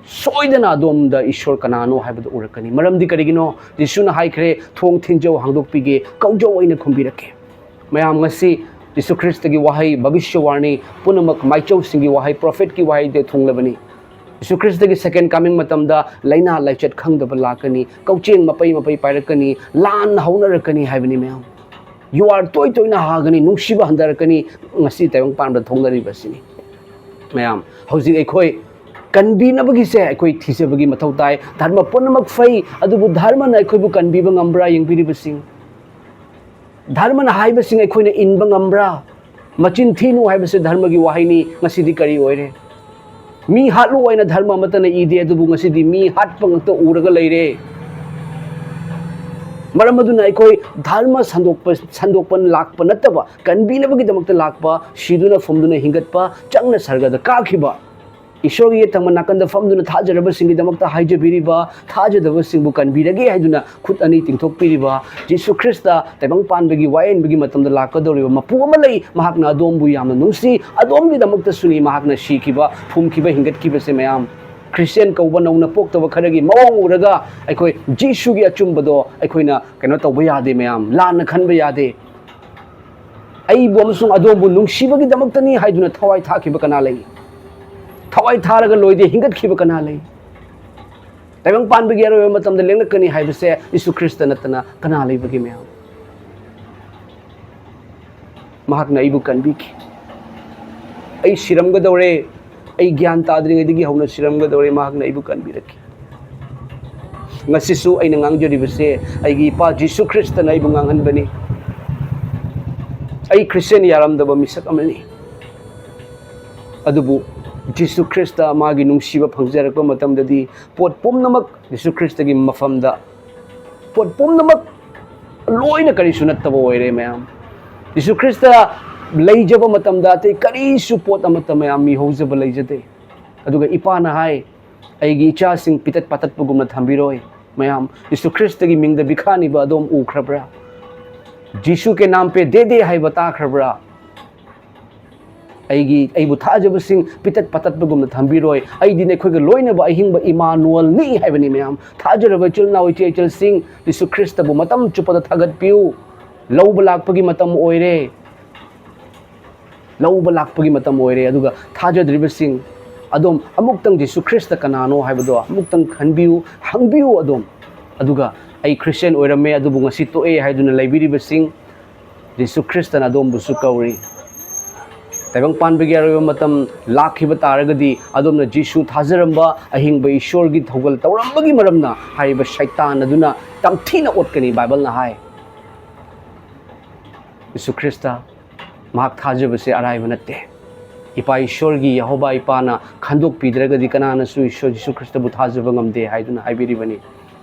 ꯁꯣꯏꯗꯅ ꯑꯗꯣꯝꯗ ꯏꯁꯣꯔ ꯀꯅꯥꯅꯣ ꯍꯥꯏꯕꯗꯨ ꯎꯔꯛꯀꯅꯤ꯫ ꯃꯔꯝꯗꯤ ꯀꯔꯤꯒꯤꯅꯣ? ꯖꯤꯁꯨꯅ ꯍꯥꯏꯈ꯭ꯔꯦ, "ꯊꯣꯡ ꯊꯤꯟꯖꯧ, ꯍꯥꯡꯗꯣꯛꯄꯤꯒꯦ, ꯀꯧꯖꯧ, ꯑꯩꯅ ꯈꯨꯝꯕꯤꯔꯛꯀꯦ"꯫ ꯃꯌꯥꯝ, ꯉꯁꯤ ꯖꯤꯁꯨ ꯈ꯭ꯔꯤꯁꯇꯒꯤ ꯋꯥꯍꯩ, ꯚꯕꯤꯁ꯭ꯌꯋꯥꯅꯤ ꯄꯨꯝꯅꯃꯛ ꯃꯥꯏꯆꯧꯁꯤꯡꯒꯤ ꯋꯥꯍꯩ, prophet ꯀꯤ ꯋꯥꯍꯩꯗ ꯊꯨꯡꯂꯕꯅꯤ꯫ ꯖꯤꯁꯨ ꯈ꯭ꯔꯤꯁꯇꯒꯤ second coming ꯃꯇꯝꯗ ꯂꯥꯏꯅꯥ ꯂꯥꯏꯆꯠ ꯈꯪꯗꯕ ꯂꯥꯛꯀꯅꯤ, ꯀꯧꯆꯦꯡ ꯃꯄꯩ ꯃꯄꯩ ꯄꯥꯏꯔꯛꯀꯅꯤ, ꯂꯥꯟ ꯍꯧꯅꯔꯛꯀꯅꯤ ꯍꯥꯏꯕꯅꯤ ꯃꯌꯥꯝ꯫ ꯌꯨ ꯑꯥꯔ ꯇꯣꯏ ꯇꯣꯏꯅ ꯍꯥꯒꯅꯤ, ꯅꯨꯡꯁꯤꯕ ꯍꯟꯊꯔꯛꯀꯅꯤ꯫ ꯉꯁꯤ ꯇꯥꯏꯕꯪ ꯄꯥꯟꯕꯗ ꯊꯣꯛꯅꯔꯤꯕꯁꯤꯅꯤ꯫ ꯃꯌꯥꯝ, ꯍꯧꯖꯤꯛ ꯑꯩꯈꯣꯏ ꯀꯟꯕꯤꯅꯕꯒꯤꯁꯦ ꯑꯩꯈꯣꯏ ꯊꯤꯖꯕꯒꯤ ꯃꯊꯧ ꯇꯥꯏ꯫ ꯙꯔꯃ ꯄꯨꯝꯅꯃꯛ ꯐꯩ, ꯑꯗꯨꯕꯨ ꯙꯔꯃꯅ ꯑꯩꯈꯣꯏꯕꯨ ꯀꯟꯕꯤꯕ ꯉꯝꯕ꯭ꯔꯥ? ꯌꯦꯡꯕꯤꯔꯤꯕꯁꯤꯡ, ꯙꯔꯃꯅ ꯍꯥꯏꯕꯁꯤꯡ ꯑꯩꯈꯣꯏꯅ ꯏꯟꯕ ꯉꯝꯕ꯭ꯔꯥ? "ꯃꯆꯤꯟ ꯊꯤꯅꯨ" ꯍꯥꯏꯕꯁꯦ ꯙꯔꯃꯒꯤ ꯋꯥꯍꯩꯅꯤ꯫ ꯉꯁꯤꯗꯤ ꯀꯔꯤ ꯑꯣꯏꯔꯦ? "ꯃꯤ ꯍꯥꯠꯂꯨ" ꯍꯥꯏꯅ ꯙꯔꯃ ꯑꯃꯠꯇꯅ ꯏꯗꯦ, ꯑꯗꯨꯕꯨ ꯉꯁꯤꯗꯤ ꯃꯤ ꯍꯥꯠꯄ ꯉꯛꯇ ꯎꯔꯒ ꯂꯩꯔꯦ꯫ ꯃꯔꯝ ꯑꯗꯨꯅ ꯑꯩꯈꯣꯏ ꯙꯔꯃ ꯁꯟꯗꯣꯛꯄ, ꯁꯟꯗꯣꯛꯄ ꯂꯥꯛꯄ ꯅꯠꯇꯕ, ꯀꯟꯕꯤꯅꯕꯒꯤꯗꯃꯛꯇ ꯂꯥꯛꯄ, ꯁꯤꯗꯨꯅ ꯐꯨꯝꯗꯨꯅ ꯍꯤꯡꯒꯠꯄ, ꯆꯪꯅ ꯁꯔꯒꯗ ꯀꯥꯈꯤꯕ, ꯏꯁꯣꯔꯒꯤ ꯌꯦꯠ ꯊꯪꯕ ꯅꯥꯀꯟꯗ ꯐꯝꯗꯨꯅ ꯊꯥꯖꯔꯕꯁꯤꯡꯒꯤꯗꯃꯛꯇ ꯍꯥꯏꯖꯕꯤꯔꯤꯕ, ꯊꯥꯖꯗꯕꯁꯤꯡꯕꯨ ꯀꯟꯕꯤꯔꯒꯦ ꯍꯥꯏꯗꯨꯅ ꯈꯨꯠ ꯑꯅꯤ ꯇꯤꯡꯊꯣꯛꯄꯤꯔꯤꯕ ꯖꯤꯁꯨ ꯈ꯭ꯔꯤꯁꯇ ꯇꯥꯏꯕꯪ ꯄꯥꯟꯕꯒꯤ ꯋꯥꯌꯦꯟꯕꯒꯤ ꯃꯇꯝꯗ ꯂꯥꯛꯀꯗꯧꯔꯤꯕ ꯃꯄꯨ ꯑꯃ ꯂꯩ꯫ ꯃꯍꯥꯛꯅ ꯑꯗꯣꯝꯕꯨ ꯌꯥꯝꯅ ꯅꯨꯡꯁꯤ꯫ ꯑꯗꯣꯝꯒꯤꯗꯃꯛꯇꯁꯨꯅꯤ ꯃꯍꯥꯛꯅ ꯁꯤꯈꯤꯕ, ꯐꯨꯝꯈꯤꯕ, ꯍꯤꯡꯒꯠꯈꯤꯕꯁꯦ ꯃꯌꯥꯝ꯫ ꯈ꯭ꯔꯤꯁꯇꯤꯌꯥꯟ ꯀꯧꯕ ꯅꯧꯅ ꯄꯣꯛꯇꯕ ꯈꯔꯒꯤ ꯃꯑꯣꯡ ꯎꯔꯒ ꯑꯩꯈꯣꯏ ꯖꯤꯁꯨꯒꯤ ꯑꯆꯨꯝꯕꯗꯣ ꯑꯩꯈꯣꯏꯅ ꯀꯩꯅꯣ ꯇꯧꯕ ꯌꯥꯗꯦ ꯃꯌꯥꯝ, ꯂꯥꯟꯅ ꯈꯟꯕ ꯌꯥꯗꯦ꯫ ꯑꯩꯕꯨ ꯑꯃꯁꯨꯡ ꯑꯗꯣꯝꯕꯨ ꯅꯨꯡꯁꯤꯕꯒꯤꯗꯃꯛꯇꯅꯤ ꯍꯥꯏꯗꯨꯅ ꯊꯋꯥꯏ ꯊꯥꯈꯤꯕ ꯀꯅꯥ ꯂꯩ? ꯊꯋꯥꯏ ꯊꯥꯔꯒ ꯂꯣꯏꯗꯦ, ꯍꯤꯡꯒꯠꯈꯤꯕ ꯀꯅꯥ ꯂꯩ? ꯇꯥꯏꯕꯪ ꯄꯥꯟꯕꯒꯤ ꯑꯔꯣꯏꯕ ꯃꯇꯝꯗ ꯂꯦꯡꯂꯛꯀꯅꯤ ꯍꯥꯏꯕꯁꯦ ꯖꯤꯁꯨ ꯈ꯭ꯔꯤꯁꯇ ꯅꯠꯇꯅ ꯀꯅꯥ ꯂꯩꯕꯒꯦ ꯃꯌꯥꯝ? ꯃꯍꯥꯛꯅ ꯑꯩꯕꯨ ꯀꯟꯕꯤꯈꯤ꯫ ꯑꯩ ꯁꯤꯔꯝꯒꯗꯧꯔꯦ, ꯑꯩ ꯒ꯭ꯌꯥꯟ ꯇꯥꯗ꯭ꯔꯤꯉꯩꯗꯒꯤ ꯍꯧꯅ ꯁꯤꯔꯝꯒꯗꯧꯔꯦ, ꯃꯍꯥꯛꯅ ꯑꯩꯕꯨ ꯀꯟꯕꯤꯔꯛꯈꯤ꯫ ꯉꯁꯤꯁꯨ ꯑꯩꯅ ꯉꯥꯡꯖꯔꯤꯕꯁꯦ ꯑꯩꯒꯤ ꯏꯄꯥ ꯖꯤꯁꯨ ꯈ꯭ꯔꯤꯁꯇꯅ ꯑꯩꯕꯨ ꯉꯥꯡꯍꯟꯕꯅꯤ꯫ ꯑꯩ ꯈ꯭ꯔꯤꯁꯇꯤꯌꯥꯟ ꯌꯥꯔꯝꯗꯕ ꯃꯤꯁꯛ ꯑꯃꯅꯤ꯫ ꯑꯗꯨꯕꯨ ꯖꯤꯁꯨ ꯈ꯭ꯔꯤꯁꯇ ꯃꯥꯒꯤ ꯅꯨꯡꯁꯤꯕ ꯐꯪꯖꯔꯛꯄ ꯃꯇꯝꯗꯗꯤ ꯄꯣꯠ ꯄꯨꯝꯅꯃꯛ ꯖꯤꯁꯨ ꯈ꯭ꯔꯤꯁꯇꯒꯤ ꯃꯐꯝꯗ, ꯄꯣꯠ ꯄꯨꯝꯅꯃꯛ ꯂꯣꯏꯅ ꯀꯔꯤꯁꯨ ꯅꯠꯇꯕ ꯑꯣꯏꯔꯦ ꯃꯌꯥꯝ꯫ ꯖꯤꯁꯨ ꯈ꯭ꯔꯤꯁꯇ ꯂꯩꯖꯕ ꯃꯇꯝꯗ ꯑꯇꯩ ꯀꯔꯤꯁꯨ ꯄꯣꯠ ꯑꯃꯠꯇ ꯃꯌꯥꯝ ꯃꯤꯍꯧꯖꯕ ꯂꯩꯖꯗꯦ꯫ ꯑꯗꯨꯒ ꯏꯄꯥꯅ ꯍꯥꯏ, "ꯑꯩꯒꯤ ꯏꯆꯥꯁꯤꯡ ꯄꯤꯇꯠ ꯄꯥꯇꯠꯄꯒꯨꯝꯅ ꯊꯝꯕꯤꯔꯣꯏ"꯫ ꯃꯌꯥꯝ, ꯖꯤꯁꯨ ꯈ꯭ꯔꯤꯁꯇꯒꯤ ꯃꯤꯡꯗ ꯕꯤꯈꯥꯅꯤꯕ ꯑꯗꯣꯝ ꯎꯈ꯭ꯔꯕ꯭ꯔꯥ? "ꯖꯤꯁꯨ ꯀꯦ ꯅꯥꯝ ꯄꯦ ꯗꯦ ꯗꯦ" ꯍꯥꯏꯕ ꯇꯥꯈ꯭ꯔꯕ꯭ꯔꯥ? "ꯑꯩꯒꯤ, ꯑꯩꯕꯨ ꯊꯥꯖꯕꯁꯤꯡ ꯄꯤꯇꯠ ꯄꯥꯇꯠꯄꯒꯨꯝꯅ ꯊꯝꯕꯤꯔꯣꯏ꯫ ꯑꯩꯗꯤ ꯅꯈꯣꯏꯒ ꯂꯣꯏꯅꯕ ꯑꯍꯤꯡꯕ ꯏꯃꯥꯅꯨꯑꯦꯜꯅꯤ" ꯍꯥꯏꯕꯅꯤ ꯃꯌꯥꯝ꯫ ꯊꯥꯖꯔꯕ ꯏꯆꯤꯜ ꯏꯅꯥꯎ, ꯏꯆꯦ ꯏꯆꯜꯁꯤꯡ, ꯖꯤꯁꯨ ꯈ꯭ꯔꯤꯁꯇꯕꯨ ꯃꯇꯝ ꯆꯨꯞꯄꯗ ꯊꯥꯒꯠꯄꯤꯌꯨ꯫ ꯂꯧꯕ ꯂꯥꯛꯄꯒꯤ ꯃꯇꯝ ꯑꯣꯏꯔꯦ꯫ ꯂꯧꯕ ꯂꯥꯛꯄꯒꯤ ꯃꯇꯝ ꯑꯣꯏꯔꯦ꯫ ꯑꯗꯨꯒ ꯊꯥꯖꯗ꯭ꯔꯤꯕꯁꯤꯡ, ꯑꯗꯣꯝ ꯑꯃꯨꯛꯇꯪ ꯖꯤꯁꯨ ꯈ꯭ꯔꯤꯁꯇ ꯀꯅꯥꯅꯣ ꯍꯥꯏꯕꯗꯣ ꯑꯃꯨꯛꯇꯪ ꯈꯟꯕꯤꯌꯨ, ꯍꯪꯕꯤꯌꯨ ꯑꯗꯣꯝ꯫ ꯑꯗꯨꯒ "ꯑꯩ ꯈ꯭ꯔꯤꯁꯇꯤꯌꯥꯟ ꯑꯣꯏꯔꯝꯃꯦ, ꯑꯗꯨꯕꯨ ꯉꯁꯤ ꯇꯣꯛꯑꯦ" ꯍꯥꯏꯗꯨꯅ ꯂꯩꯕꯤꯔꯤꯕꯁꯤꯡ, ꯖꯤꯁꯨ ꯈ꯭ꯔꯤꯁꯇꯅ ꯑꯗꯣꯝꯕꯨꯁꯨ ꯀꯧꯔꯤ꯫ ꯇꯥꯏꯕꯪ ꯄꯥꯟꯕꯒꯤ ꯑꯔꯣꯏꯕ ꯃꯇꯝ ꯂꯥꯛꯈꯤꯕ ꯇꯥꯔꯒꯗꯤ, ꯑꯗꯣꯝꯅ ꯖꯤꯁꯨ ꯊꯥꯖꯔꯝꯕ, ꯑꯍꯤꯡꯕ ꯏꯁꯣꯔꯒꯤ ꯊꯧꯒꯜ ꯇꯧꯔꯝꯕꯒꯤ ꯃꯔꯝꯅ ꯍꯥꯏꯔꯤꯕ ꯁꯩꯇꯥꯟ ꯑꯗꯨꯅ ꯇꯝꯊꯤꯅ ꯑꯣꯠꯀꯅꯤ꯫ ꯕꯥꯏꯕꯜꯅ ꯍꯥꯏ, ꯖꯤꯁꯨ ꯈ꯭ꯔꯤꯁꯇ ꯃꯍꯥꯛ ꯊꯥꯖꯕꯁꯦ ꯑꯔꯥꯏꯕ ꯅꯠꯇꯦ꯫ ꯏꯄꯥ ꯏꯁꯣꯔꯒꯤ, ꯌꯦꯍꯣꯕꯥ ꯏꯄꯥꯅ ꯈꯟꯗꯣꯛꯄꯤꯗ꯭ꯔꯒꯗꯤ ꯀꯅꯥꯅꯁꯨ ꯏꯁꯣꯔ ꯖꯤꯁꯨ ꯈ꯭ꯔꯤꯁꯇꯕꯨ ꯊꯥꯖꯕ ꯉꯝꯗꯦ ꯍꯥꯏꯗꯨꯅ ꯍꯥꯏꯕꯤꯔꯤꯕꯅꯤ꯫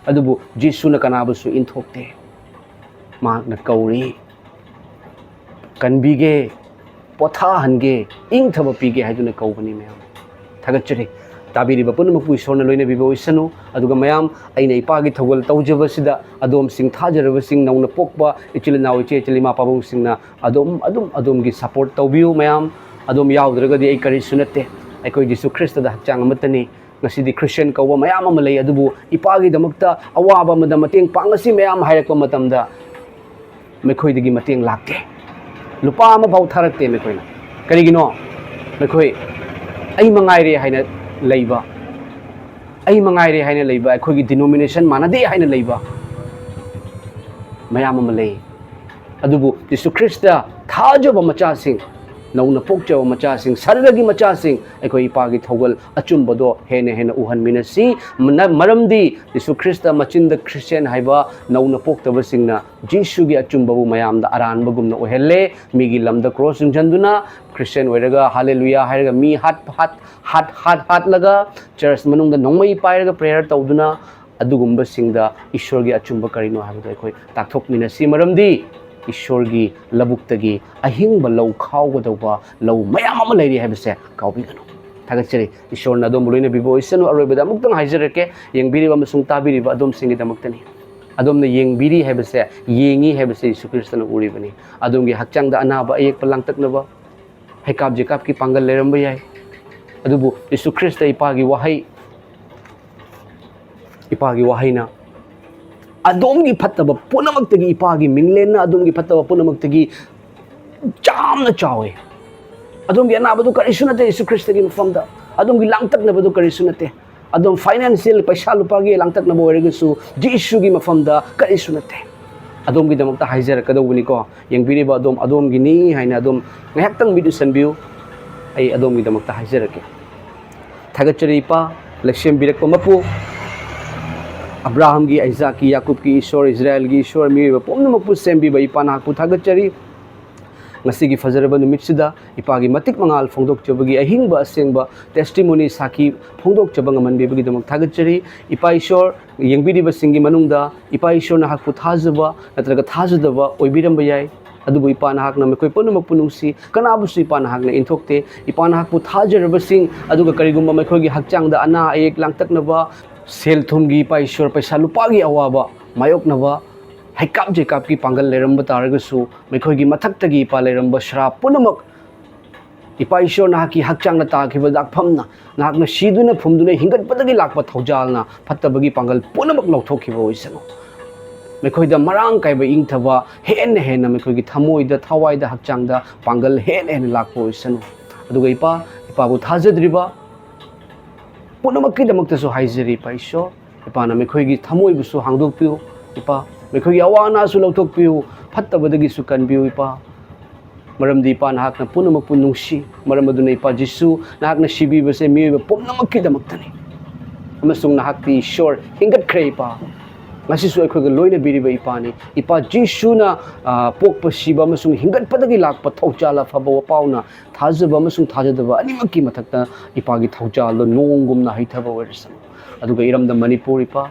ꯑꯗꯨꯕꯨ ꯖꯤꯁꯨꯅ ꯀꯅꯥꯕꯨꯁꯨ ꯏꯟꯊꯣꯛꯇꯦ꯫ ꯃꯍꯥꯛꯅ ꯀꯧꯔꯤ, "ꯀꯟꯕꯤꯒꯦ, ꯄꯣꯊꯥꯍꯟꯒꯦ, ꯏꯪꯊꯕ ꯄꯤꯒꯦ" ꯍꯥꯏꯗꯨꯅ ꯀꯧꯕꯅꯤ ꯃꯌꯥꯝ꯫ ꯊꯥꯒꯠꯆꯔꯤ꯫ ꯇꯥꯕꯤꯔꯤꯕ ꯄꯨꯝꯅꯃꯛꯄꯨ ꯏꯁꯣꯔꯅ ꯂꯣꯏꯅꯕꯤꯕ ꯑꯣꯏꯁꯅꯨ꯫ ꯑꯗꯨꯒ ꯃꯌꯥꯝ, ꯑꯩꯅ ꯏꯄꯥꯒꯤ ꯊꯧꯒꯜ ꯇꯧꯖꯕꯁꯤꯗ ꯑꯗꯣꯝꯁꯤꯡ, ꯊꯥꯖꯔꯕꯁꯤꯡ, ꯅꯧꯅ ꯄꯣꯛꯄ ꯏꯆꯤꯜ ꯏꯅꯥꯎ, ꯏꯆꯦ ꯏꯆꯜ, ꯏꯃꯥ ꯄꯥꯕꯨꯡꯁꯤꯡꯅ ꯑꯗꯨꯝ, ꯑꯗꯨꯝ ꯑꯗꯣꯝꯒꯤ ꯁꯄꯣꯔꯠ ꯇꯧꯕꯤꯌꯨ ꯃꯌꯥꯝ꯫ ꯑꯗꯣꯝ ꯌꯥꯎꯗ꯭ꯔꯒꯗꯤ ꯑꯩ ꯀꯔꯤꯁꯨ ꯅꯠꯇꯦ꯫ ꯑꯩꯈꯣꯏ ꯖꯤꯁꯨ ꯈ꯭ꯔꯤꯁꯇꯗ ꯍꯛꯆꯥꯡ ꯑꯃꯠꯇꯅꯤ꯫ ꯉꯁꯤꯗꯤ ꯈ꯭ꯔꯤꯁꯇꯤꯌꯥꯟ ꯀꯧꯕ ꯃꯌꯥꯝ ꯑꯃ ꯂꯩ, ꯑꯗꯨꯕꯨ ꯏꯄꯥꯒꯤꯗꯃꯛꯇ ꯑꯋꯥꯕ ꯑꯃꯗ ꯃꯇꯦꯡ ꯄꯥꯡꯉꯁꯤ ꯃꯌꯥꯝ ꯍꯥꯏꯔꯛꯄ ꯃꯇꯝꯗ ꯃꯈꯣꯏꯗꯒꯤ ꯃꯇꯦꯡ ꯂꯥꯛꯇꯦ꯫ ꯂꯨꯄꯥ ꯑꯃꯐꯥꯎ ꯊꯥꯔꯛꯇꯦ ꯃꯈꯣꯏꯅ꯫ ꯀꯔꯤꯒꯤꯅꯣ? ꯃꯈꯣꯏ "ꯑꯩ ꯃꯉꯥꯏꯔꯦ" ꯍꯥꯏꯅ ꯂꯩꯕ, "ꯑꯩ ꯃꯉꯥꯏꯔꯦ" ꯍꯥꯏꯅ ꯂꯩꯕ, ꯑꯩꯈꯣꯏꯒꯤ denomination ꯃꯥꯟꯅꯗꯦ ꯍꯥꯏꯅ ꯂꯩꯕ ꯃꯌꯥꯝ ꯑꯃ ꯂꯩ꯫ ꯑꯗꯨꯕꯨ ꯖꯤꯁꯨ ꯈ꯭ꯔꯤꯁꯇ ꯊꯥꯖꯕ ꯃꯆꯥꯁꯤꯡ, ꯅꯧꯅ ꯄꯣꯛꯆꯕ ꯃꯆꯥꯁꯤꯡ, ꯁꯔꯒꯒꯤ ꯃꯆꯥꯁꯤꯡ, ꯑꯩꯈꯣꯏ ꯏꯄꯥꯒꯤ ꯊꯧꯒꯜ ꯑꯆꯨꯝꯕꯗꯣ ꯍꯦꯟꯅ ꯍꯦꯟꯅ ꯎꯍꯟꯃꯤꯟꯅꯁꯤ꯫ ꯃꯅ-, ꯃꯔꯝꯗꯤ ꯖꯤꯁꯨ ꯈ꯭ꯔꯤꯁꯇ ꯃꯆꯤꯟꯗ ꯈ꯭ꯔꯤꯁꯇꯤꯌꯥꯟ ꯍꯥꯏꯕ ꯅꯧꯅ ꯄꯣꯛꯇꯕꯁꯤꯡꯅ ꯖꯤꯁꯨꯒꯤ ꯑꯆꯨꯝꯕꯕꯨ ꯃꯌꯥꯝꯗ ꯑꯔꯥꯟꯕꯒꯨꯝꯅ ꯑꯣꯏꯍꯜꯂꯦ꯫ ꯃꯤꯒꯤ ꯂꯝꯗ ꯀ꯭ꯔꯣꯁ ꯌꯨꯡꯁꯤꯟꯗꯨꯅ ꯈ꯭ꯔꯤꯁꯇꯤꯌꯥꯟ ꯑꯣꯏꯔꯒ ꯍꯥꯂꯦꯂꯨꯌꯥ ꯍꯥꯏꯔꯒ ꯃꯤ ꯍꯥꯠ, ꯍꯥꯠ, ꯍꯥꯠ, ꯍꯥꯠ, ꯍꯥꯠꯂꯒ ꯆꯔꯆ ꯃꯅꯨꯡꯗ ꯅꯣꯡꯃꯩ ꯄꯥꯏꯔꯒ ꯄ꯭ꯔꯦꯌꯔ ꯇꯧꯗꯨꯅ ꯑꯗꯨꯒꯨꯝꯕꯁꯤꯡꯗ ꯏꯁꯣꯔꯒꯤ ꯑꯆꯨꯝꯕ ꯀꯔꯤꯅꯣ ꯍꯥꯏꯕꯗꯣ ꯑꯩꯈꯣꯏ ꯇꯥꯛꯊꯣꯛꯃꯤꯟꯅꯁꯤ꯫ ꯃꯔꯝꯗꯤ ꯏꯁꯣꯔꯒꯤ ꯂꯧꯕꯨꯛꯇꯒꯤ ꯑꯍꯤꯡꯕ ꯂꯧ ꯈꯥꯎꯒꯗꯧꯕ ꯂꯧ ꯃꯌꯥꯝ ꯑꯃ ꯂꯩꯔꯤ ꯍꯥꯏꯕꯁꯦ ꯀꯥꯎꯕꯤꯒꯅꯨ꯫ ꯊꯥꯒꯠꯆꯔꯤ꯫ ꯏꯁꯣꯔꯅ ꯑꯗꯣꯝꯕꯨ ꯂꯣꯏꯅꯕꯤꯕ ꯑꯣꯏꯁꯅꯨ꯫ ꯑꯔꯣꯏꯕꯗ ꯑꯃꯨꯛꯇꯪ ꯍꯥꯏꯖꯔꯛꯀꯦ, ꯌꯦꯡꯕꯤꯔꯤꯕ ꯑꯃꯁꯨꯡ ꯇꯥꯕꯤꯔꯤꯕ ꯑꯗꯣꯝꯁꯤꯡꯒꯤꯗꯃꯛꯇꯅꯤ꯫ ꯑꯗꯣꯝꯅ ꯌꯦꯡꯕꯤꯔꯤ ꯍꯥꯏꯕꯁꯦ, ꯌꯦꯡꯉꯤ ꯍꯥꯏꯕꯁꯦ ꯌꯦꯁꯨ ꯈ꯭ꯔꯤꯁꯇꯅ ꯎꯔꯤꯕꯅꯤ꯫ ꯑꯗꯣꯝꯒꯤ ꯍꯛꯆꯥꯡꯗ ꯑꯅꯥꯕ ꯑꯌꯦꯛꯄ ꯂꯥꯡꯇꯛꯅꯕ, ꯍꯩꯀꯥꯞ ꯖꯦꯀꯥꯞꯀꯤ ꯄꯥꯡꯒꯜ ꯂꯩꯔꯝꯕ ꯌꯥꯏ, ꯑꯗꯨꯕꯨ ꯌꯦꯁꯨ ꯈ꯭ꯔꯤꯁꯇ ꯏꯄꯥꯒꯤ ꯋꯥꯍꯩ, ꯏꯄꯥꯒꯤ ꯋꯥꯍꯩꯅ ꯑꯗꯣꯝꯒꯤ ꯐꯠꯇꯕ ꯄꯨꯝꯅꯃꯛꯇꯒꯤ, ꯏꯄꯥꯒꯤ ꯃꯤꯡꯂꯦꯟꯅ ꯑꯗꯣꯝꯒꯤ ꯐꯠꯇꯕ ꯄꯨꯝꯅꯃꯛꯇꯒꯤ ꯌꯥꯝꯅ ꯆꯥꯎꯋꯤ꯫ ꯑꯗꯣꯝꯒꯤ ꯑꯅꯥꯕꯗꯨ ꯀꯔꯤꯁꯨ ꯅꯠꯇꯦ ꯌꯦꯁꯨ ꯈ꯭ꯔꯤꯁꯇꯒꯤ ꯃꯐꯝꯗ꯫ ꯑꯗꯣꯝꯒꯤ ꯂꯥꯡꯇꯛꯅꯕꯗꯨ ꯀꯔꯤꯁꯨ ꯅꯠꯇꯦ꯫ ꯑꯗꯣꯝ ꯐꯥꯏꯅꯥꯟꯁꯤꯌꯦꯜ, ꯄꯩꯁꯥ ꯂꯨꯄꯥꯒꯤ ꯂꯥꯡꯇꯛꯅꯕ ꯑꯣꯏꯔꯒꯁꯨ ꯌꯦꯁꯨꯒꯤ ꯃꯐꯝꯗ ꯀꯔꯤꯁꯨ ꯅꯠꯇꯦ꯫ ꯑꯗꯣꯝꯒꯤꯗꯃꯛꯇ ꯍꯥꯏꯖꯔꯛꯀꯗꯧꯕꯅꯤꯀꯣ꯫ ꯌꯦꯡꯕꯤꯔꯤꯕ ꯑꯗꯣꯝ, ꯑꯗꯣꯝꯒꯤꯅꯤ ꯍꯥꯏꯅ ꯑꯗꯣꯝ ꯉꯥꯏꯍꯥꯛꯇꯪ ꯃꯤꯠ ꯎꯁꯟꯕꯤꯌꯨ꯫ ꯑꯩ ꯑꯗꯣꯝꯒꯤꯗꯃꯛꯇ ꯍꯥꯏꯖꯔꯛꯀꯦ꯫ ꯊꯥꯒꯠꯆꯔꯤ ꯏꯄꯥ, ꯂꯩꯁꯦꯝꯕꯤꯔꯛꯄ ꯃꯄꯨ, ꯑꯕ꯭ꯔꯥꯍꯝꯒꯤ, ꯑꯥꯏꯖꯥꯛꯀꯤ, ꯌꯥꯀꯨꯕꯀꯤ ꯏꯁꯣꯔ, ꯏꯁꯔꯥꯌꯦꯜꯒꯤ ꯏꯁꯣꯔ, ꯃꯤꯑꯣꯏꯕ ꯄꯨꯝꯅꯃꯛꯄꯨ ꯁꯦꯝꯕꯤꯕ ꯏꯄꯥ, ꯅꯍꯥꯛꯄꯨ ꯊꯥꯒꯠꯆꯔꯤ꯫ ꯉꯁꯤꯒꯤ ꯐꯖꯔꯕ ꯅꯨꯃꯤꯠꯁꯤꯗ ꯏꯄꯥꯒꯤ ꯃꯇꯤꯛ ꯃꯉꯥꯜ ꯐꯣꯡꯗꯣꯛꯆꯕꯒꯤ, ꯑꯍꯤꯡꯕ ꯑꯁꯦꯡꯕ ꯇꯦꯁꯇꯤꯃꯣꯅꯤ, ꯁꯥꯈꯤ ꯐꯣꯡꯗꯣꯛꯆꯕ ꯉꯝꯍꯟꯕꯤꯕꯒꯤꯗꯃꯛ ꯊꯥꯒꯠꯆꯔꯤ꯫ ꯏꯄꯥ ꯏꯁꯣꯔ, ꯌꯦꯡꯕꯤꯔꯤꯕꯁꯤꯡꯒꯤ ꯃꯅꯨꯡꯗ ꯏꯄꯥ ꯏꯁꯣꯔ ꯅꯍꯥꯛꯄꯨ ꯊꯥꯖꯕ ꯅꯠꯇ꯭ꯔꯒ ꯊꯥꯖꯗꯕ ꯑꯣꯏꯕꯤꯔꯝꯕ ꯌꯥꯏ, ꯑꯗꯨꯕꯨ ꯏꯄꯥ ꯅꯍꯥꯛꯅ ꯃꯈꯣꯏ ꯄꯨꯝꯅꯃꯛꯄꯨ ꯅꯨꯡꯁꯤ, ꯀꯅꯥꯕꯨꯁꯨ ꯏꯄꯥ ꯅꯍꯥꯛꯅ ꯏꯟꯊꯣꯛꯇꯦ꯫ ꯏꯄꯥ ꯅꯍꯥꯛꯄꯨ ꯊꯥꯖꯔꯕꯁꯤꯡ, ꯑꯗꯨꯒ ꯀꯔꯤꯒꯨꯝꯕ ꯃꯈꯣꯏꯒꯤ ꯍꯛꯆꯥꯡꯗ ꯑꯅꯥ ꯑꯌꯦꯛ ꯂꯥꯡꯇꯛꯅꯕ, ꯁꯦꯜ ꯊꯨꯝꯒꯤ, ꯏꯄꯥ ꯏꯁꯣꯔ, ꯄꯩꯁꯥ ꯂꯨꯄꯥꯒꯤ ꯑꯋꯥꯕ ꯃꯥꯌꯣꯛꯅꯕ, ꯍꯩꯀꯥꯞ ꯖꯩꯀꯥꯞꯀꯤ ꯄꯥꯡꯒꯜ ꯂꯩꯔꯝꯕ ꯇꯥꯔꯒꯁꯨ, ꯃꯈꯣꯏꯒꯤ ꯃꯊꯛꯇꯒꯤ ꯏꯄꯥ ꯂꯩꯔꯝꯕ ꯁꯔꯥꯞ ꯄꯨꯝꯅꯃꯛ, ꯏꯄꯥ ꯏꯁꯣꯔ ꯅꯍꯥꯛꯀꯤ ꯍꯛꯆꯥꯡꯗ ꯇꯥꯈꯤꯕ ꯂꯥꯛꯐꯝꯅ, ꯅꯍꯥꯛꯅ ꯁꯤꯗꯨꯅ ꯐꯨꯝꯗꯨꯅ ꯍꯤꯡꯒꯠꯄꯗꯒꯤ ꯂꯥꯛꯄ ꯊꯧꯖꯥꯜꯅ ꯐꯠꯇꯕꯒꯤ ꯄꯥꯡꯒꯜ ꯄꯨꯝꯅꯃꯛ ꯂꯧꯊꯣꯛꯈꯤꯕ ꯑꯣꯏꯁꯅꯨ꯫ ꯃꯈꯣꯏꯗ ꯃꯔꯥꯡ ꯀꯥꯏꯕ ꯏꯪꯊꯕ, ꯍꯦꯟꯅ ꯍꯦꯟꯅ ꯃꯈꯣꯏꯒꯤ ꯊꯃꯣꯏꯗ, ꯊꯋꯥꯏꯗ, ꯍꯛꯆꯥꯡꯗ ꯄꯥꯡꯒꯜ ꯍꯦꯟꯅ ꯍꯦꯟꯅ ꯂꯥꯛꯄ ꯑꯣꯏꯁꯅꯨ꯫ ꯑꯗꯨꯒ ꯏꯄꯥ, ꯏꯄꯥꯕꯨ ꯊꯥꯖꯗ꯭ꯔꯤꯕ ꯄꯨꯝꯅꯃꯛꯀꯤꯗꯃꯛꯇꯁꯨ ꯍꯥꯏꯖꯔꯤ, ꯏꯄꯥ ꯏꯁꯣꯔ, ꯏꯄꯥꯅ ꯃꯈꯣꯏꯒꯤ ꯊꯃꯣꯏꯕꯨꯁꯨ ꯍꯥꯡꯗꯣꯛꯄꯤꯌꯨ꯫ ꯏꯄꯥ, ꯃꯈꯣꯏꯒꯤ ꯑꯋꯥ ꯑꯅꯥꯁꯨ ꯂꯧꯊꯣꯛꯄꯤꯌꯨ, ꯐꯠꯇꯕꯗꯒꯤꯁꯨ ꯀꯟꯕꯤꯌꯨ, ꯏꯄꯥ꯫ ꯃꯔꯝꯗꯤ ꯏꯄꯥ ꯅꯍꯥꯛꯅ ꯄꯨꯝꯅꯃꯛꯄꯨ ꯅꯨꯡꯁꯤ꯫ ꯃꯔꯝ ꯑꯗꯨꯅ ꯏꯄꯥ ꯖꯤꯁꯨ ꯅꯍꯥꯛꯅ ꯁꯤꯕꯤꯕꯁꯦ ꯃꯤꯑꯣꯏꯕ ꯄꯨꯝꯅꯃꯛꯀꯤꯗꯃꯛꯇꯅꯤ꯫ ꯑꯃꯁꯨꯡ ꯅꯍꯥꯛꯇꯤ ꯏꯁꯣꯔ ꯍꯤꯡꯒꯠꯈ꯭ꯔꯦ, ꯏꯄꯥ꯫ ꯉꯁꯤꯁꯨ ꯑꯩꯈꯣꯏꯒ ꯂꯣꯏꯅꯕꯤꯔꯤꯕ ꯏꯄꯥꯅꯤ꯫ ꯏꯄꯥ ꯖꯤꯁꯨꯅ, ꯑ, ꯄꯣꯛꯄ, ꯁꯤꯕ ꯑꯃꯁꯨꯡ ꯍꯤꯡꯒꯠꯄꯗꯒꯤ ꯂꯥꯛꯄ ꯊꯧꯖꯥꯜ ꯑꯐꯕ ꯋꯥꯄꯥꯎꯅ ꯊꯥꯖꯕ ꯑꯃꯁꯨꯡ ꯊꯥꯖꯗꯕ ꯑꯅꯤꯃꯛꯀꯤ ꯃꯊꯛꯇ ꯏꯄꯥꯒꯤ ꯊꯧꯖꯥꯜꯗꯣ ꯅꯣꯡꯒꯨꯝꯅ ꯍꯩꯊꯕ ꯑꯣꯏꯔꯁꯅꯨ꯫ ꯑꯗꯨꯒ ꯏꯔꯝꯗꯝ ꯃꯅꯤꯄꯨꯔ, ꯏꯄꯥ,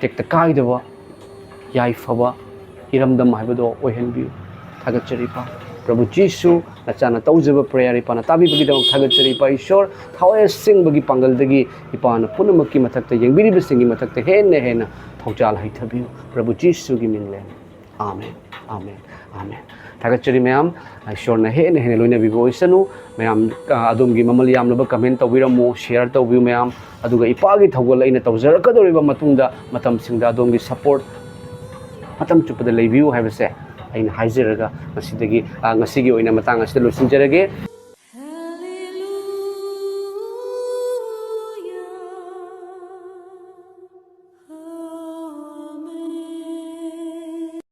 ꯇꯦꯛꯇ ꯀꯥꯏꯗꯕ, ꯌꯥꯏꯐꯕ ꯏꯔꯝꯗꯝ ꯍꯥꯏꯕꯗꯣ ꯑꯣꯏꯍꯟꯕꯤꯌꯨ꯫ ꯊꯥꯒꯠꯆꯔꯤ ꯏꯄꯥ꯫ ꯄ꯭ꯔꯚꯨ ꯖꯤꯁꯨ, ꯅꯆꯥꯅ ꯇꯧꯖꯕ prayer ꯏꯄꯥꯅ ꯇꯥꯕꯤꯕꯒꯤꯗꯃꯛ ꯊꯥꯒꯠꯆꯔꯤ ꯏꯄꯥ ꯏꯁꯣꯔ꯫ ꯊꯋꯥꯏ ꯑꯁꯦꯡꯕꯒꯤ ꯄꯥꯡꯒꯜꯗꯒꯤ ꯏꯄꯥꯅ ꯄꯨꯝꯅꯃꯛꯀꯤ ꯃꯊꯛꯇ, ꯌꯦꯡꯕꯤꯔꯤꯕꯁꯤꯡꯒꯤ ꯃꯊꯛꯇ ꯍꯦꯟꯅ ꯍꯦꯟꯅ ꯊꯧꯖꯥꯜ ꯍꯩꯊꯕꯤꯌꯨ꯫ ꯄ꯭ꯔꯚꯨ ꯖꯤꯁꯨꯒꯤ ꯃꯤꯡꯂꯦꯟ꯫ ꯑꯥꯃꯦꯟ, ꯑꯥꯃꯦꯟ, ꯑꯥꯃꯦꯟ꯫ ꯊꯥꯒꯠꯆꯔꯤ ꯃꯌꯥꯝ꯫ ꯏꯁꯣꯔꯅ ꯍꯦꯟꯅ ꯍꯦꯟꯅ ꯂꯣꯏꯅꯕꯤꯕ ꯑꯣꯏꯁꯅꯨ꯫ ꯃꯌꯥꯝ, ꯑ, ꯑꯗꯣꯝꯒꯤ ꯃꯃꯜ ꯌꯥꯝꯂꯕ comment ꯇꯧꯕꯤꯔꯝꯃꯨ, share ꯇꯧꯕꯤꯌꯨ ꯃꯌꯥꯝ꯫ ꯑꯗꯨꯒ ꯏꯄꯥꯒꯤ ꯊꯧꯒꯜ ꯑꯩꯅ ꯇꯧꯖꯔꯛꯀꯗꯧꯔꯤꯕ ꯃꯇꯨꯡꯗ ꯃꯇꯝꯁꯤꯡꯗ ꯑꯗꯣꯝꯒꯤ support ꯃꯇꯝ ꯆꯨꯞꯄꯗ ꯂꯩꯕꯤꯌꯨ ꯍꯥꯏꯕꯁꯦ ꯑꯩꯅ ꯍꯥꯏꯖꯔꯒ ꯉꯁꯤꯗꯒꯤ, ꯑ, ꯉꯁꯤꯒꯤ ꯑꯣꯏꯅ ꯃꯇꯥꯡ ꯑꯁꯤꯗ ꯂꯣꯏꯁꯤꯟꯖꯔꯒꯦ꯫